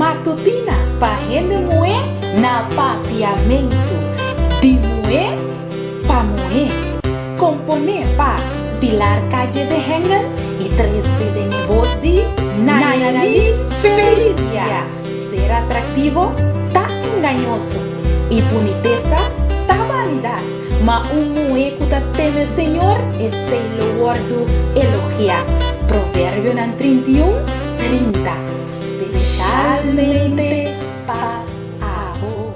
Matutina pa hende muhé na Papiamentu. Di muhé pa muhé. Komponé pa Pilar Calle de Hengel i trese den e bos di Nayali Felicia. Ser atraktivo ta engañoso i bunitesa ta banidat, ma un muhé ku ta teme Señor, esei lo wòrdu elogiá. Proverbionan 31, 30. Speshalmente pa abo.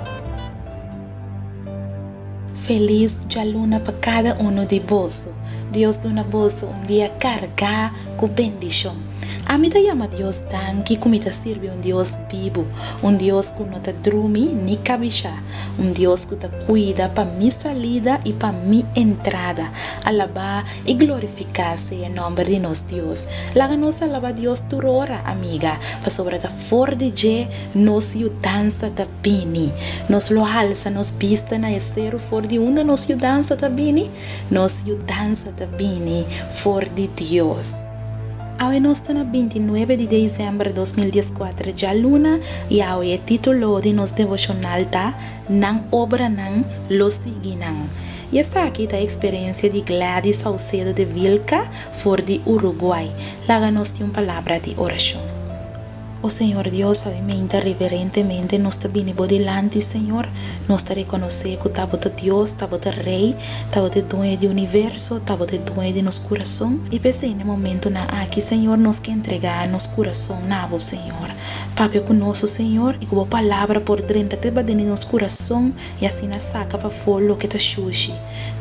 Felis djaluna pa kada uno di boso. Dios duna boso un dia kargá ku bendishon. Ami ta yama Dios danki ku mi ta sirbi un Dios bibu, un Dios ku no ta drumi ni kabishá, un Dios ku ta kuida pa mi salida i pa mi entrada. Alabá i glorifiká sea e nòmber di nos Dios. Laga nos alabá Dios tur ora, amiga, pasobra ta for di dje nos yudansa ta bini. Nos lo halsa nos bista na e seru for di unda nos yudansa ta bini? Nos yudansa ta bini for di Dios. Awe nos ta na 29 di desèmber 2014 djaluna i awe e título di nos devoshonal ta Nan obranan lo sigui nan. I esaki ta eksperensia di Gladys Saucedo de Vilca for di Uruguay. Laga nos tin un palabra di orashon. O Señor Dios, sabimente reverentemente nos ta bini bo dilanti, Señor. Nos ta rekonosé ku ta bo ta Dios, ta bo ta Rei, ta bo ta e Dueño di universo, ta bo ta e Dueño di nos kurason. I p'esei na e momentunan aki, Señor, nos ke entregá nos kurason na bo, Señor. Papia ku nos, o Señor, i ku bo palabra por drenta te baden di nos kurason i asina saka pafó loke ta shushi.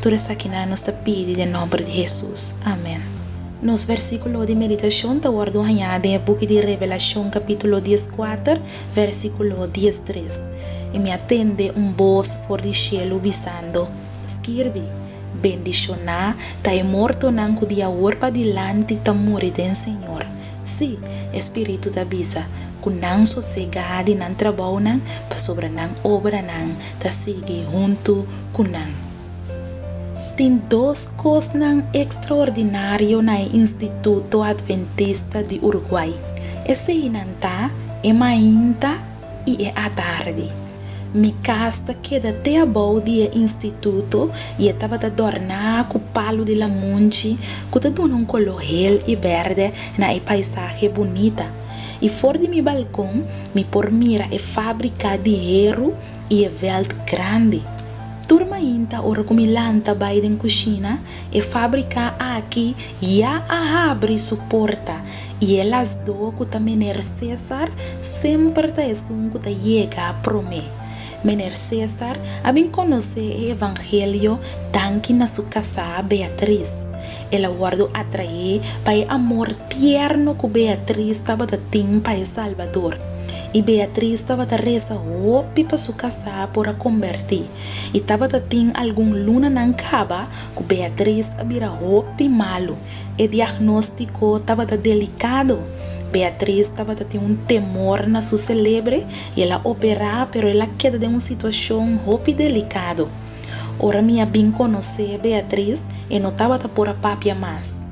Tur esakinan nos ta pidi den nòmber di Hesus. Amèn. Nos versíkulo di meditashon ta wòrdu hañá den e buki di Revelashon kapítulo 14, versíkulo 13. I mi a tende un bos for di shelu bisando, Skirbi, Bendishoná ta e mortonan ku di awor padilanti ta muri den Señor. Sí, e Spiritu ta bisa ku nan sosegá di nan trabounan pasobra nan obranan ta sigui huntu ku nan. Tin dos kosnan ekstraordinario na e Instituto Adventista di Uruguay. Eseinan ta e mainta i e atardi. Mi kas ta keda te abou di e instituto i e tabata dòrná ku palu di lamunchi ku ta duna un koló hel i bèrdè na e paisahe bunita. I for di mi balkon mi por mira e fábrika di heru i e vèlt grandi. Tur mainta ora ku mi lanta bai den kushina, e fábrika aki ya a habri su porta i e lasdó ku ta Mener Cesar semper ta esun ku ta yega promé. Mener Cesar a bin konosé e evangelio danki na su kasá Beatriz. El a wòrdu atraé pa e amor tierno ku Beatriz tabata tin pa e Salbador. I Beatriz tabata resa hopi pa su kasá por a kombertí. I tabata tin algun lunanan kaba ku Beatriz a bira hopi malu. E diagnóstiko tabata delikado. Beatriz tabata tin un temor na su selebre i el a operá pero el a keda den un situashon hopi delikado. Ora mi a bin konosé Beatriz, e no tabata por a papia mas.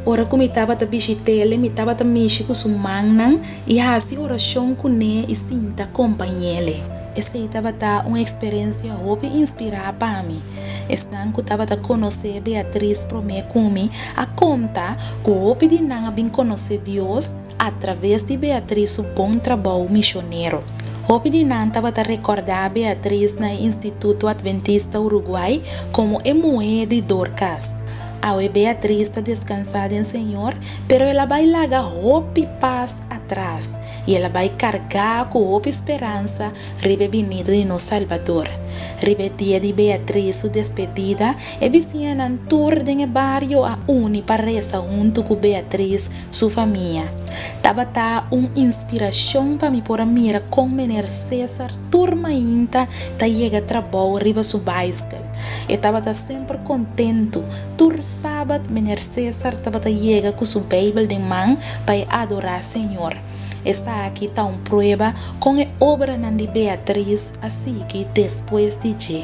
Ora ku mi tabata bishit'el, mi tabata mishi ku su mannan i hasi orashon kuné i sinta kompañ'el. Esei tabata un eksperensia hopi inspirá pa mi. Esnan ku tabata konosé Beatriz promé ku mi a konta ku hopi di nan a bin konosé Dios atraves di Beatriz su bon trabou mishonero. Hopi di nan tabata rekordá Beatriz na e Instituto Adventista Uruguay komo e muhé di Dorcas. Awe Beatriz ta deskansá den Señor, pero el a bai laga hopi pas atras i el a bai kargá ku hopi speransa riba e binida di nos Salbador. Riba e dia di Beatriz su despedida, e bisiñanan tur den e bario a uni pa resa huntu ku Beatriz su famia. Tabata un inspirashon pa mi por a mira kon Meneer Cesar tur mainta ta yega trabou riba su baiskel. E tabata semper kontentu. Tur sabat Meneer Cesar tabata yega ku su Beibel den man pa e adorá Señor. Esaki ta un prueba kon e obranan di Beatriz a sigui despues di dje.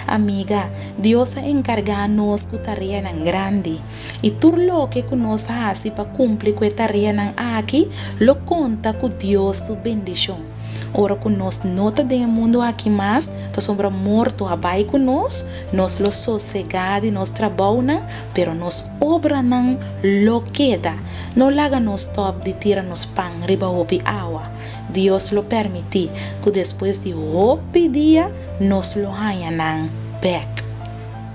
Amiga, Dios a enkargá nos ku tareanan grandi, i tur loke ku nos hasi pa kumpli ku e tareanan aki lo konta ku Dios su bendishon. Ora ku nos no ta den e mundu aki mas, pasobra morto a bai ku nos, nos lo sosegá di nos trabounan, pero nos obranan lo keda. No laga nos stòp di tira nos pan riba hopi awa. Dios lo permití ku despues di hopi dia nos lo haña nan bèk.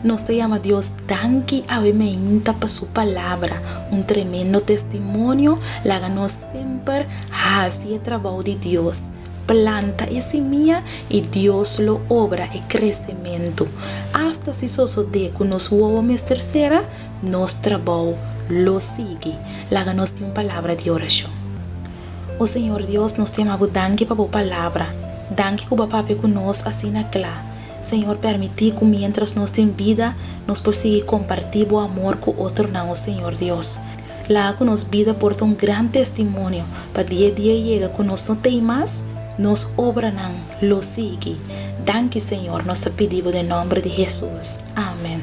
Nos ta yama Dios danki awe meinta pa su palabra, un tremendo testimonio, laga nos semper hasi e trabou di Dios, planta e simia i Dios lo obra e kresementu. Asta si sosodé ku nos wowo mester sera, nos trabou lo sigui. Laga nos tin un palabra di orashon. O Señor Dios, nos ta yama bo danki pa bo palabra. Danki ku bo a papia ku nos asina kla. Señor, permití ku miéntras nos tin bida, nos por sigui kompartí bo amor ku otronan, o Señor Dios. Laga ku nos bida por ta un gran testimonio pa dia dia yega ku nos no t'ei mas, nos obranan lo sigui. Danki, Señor, nos ta pidi bo den nòmber di Hesus. Amen.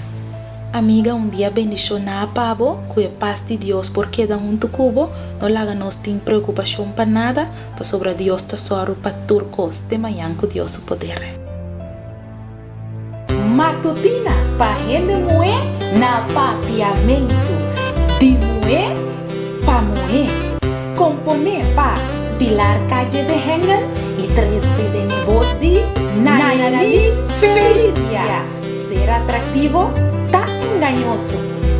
Amiga un dia bendishoná pa bo, ku e pas di Dios por keda huntu ku bo, no laga nos tin preokupashon pa nada, pasobra Dios ta sòru pa tur kos, te mañan ku Dios su poder. Matutina pa hende muhé na Papiamentu, di muhé pa muhé. Komponé pa Pilar Calle de Hengel i trese den e bos di Nayali Felicia. Ser atractivo ta engañoso,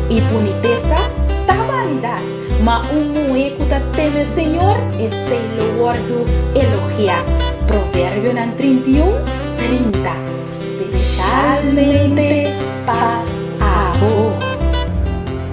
i bunitesa ta vanidad, ma un muhé cu ta teme Señor, esei lo wordu elogiá. Proverbionan 31, 30. Specialmente pa abo.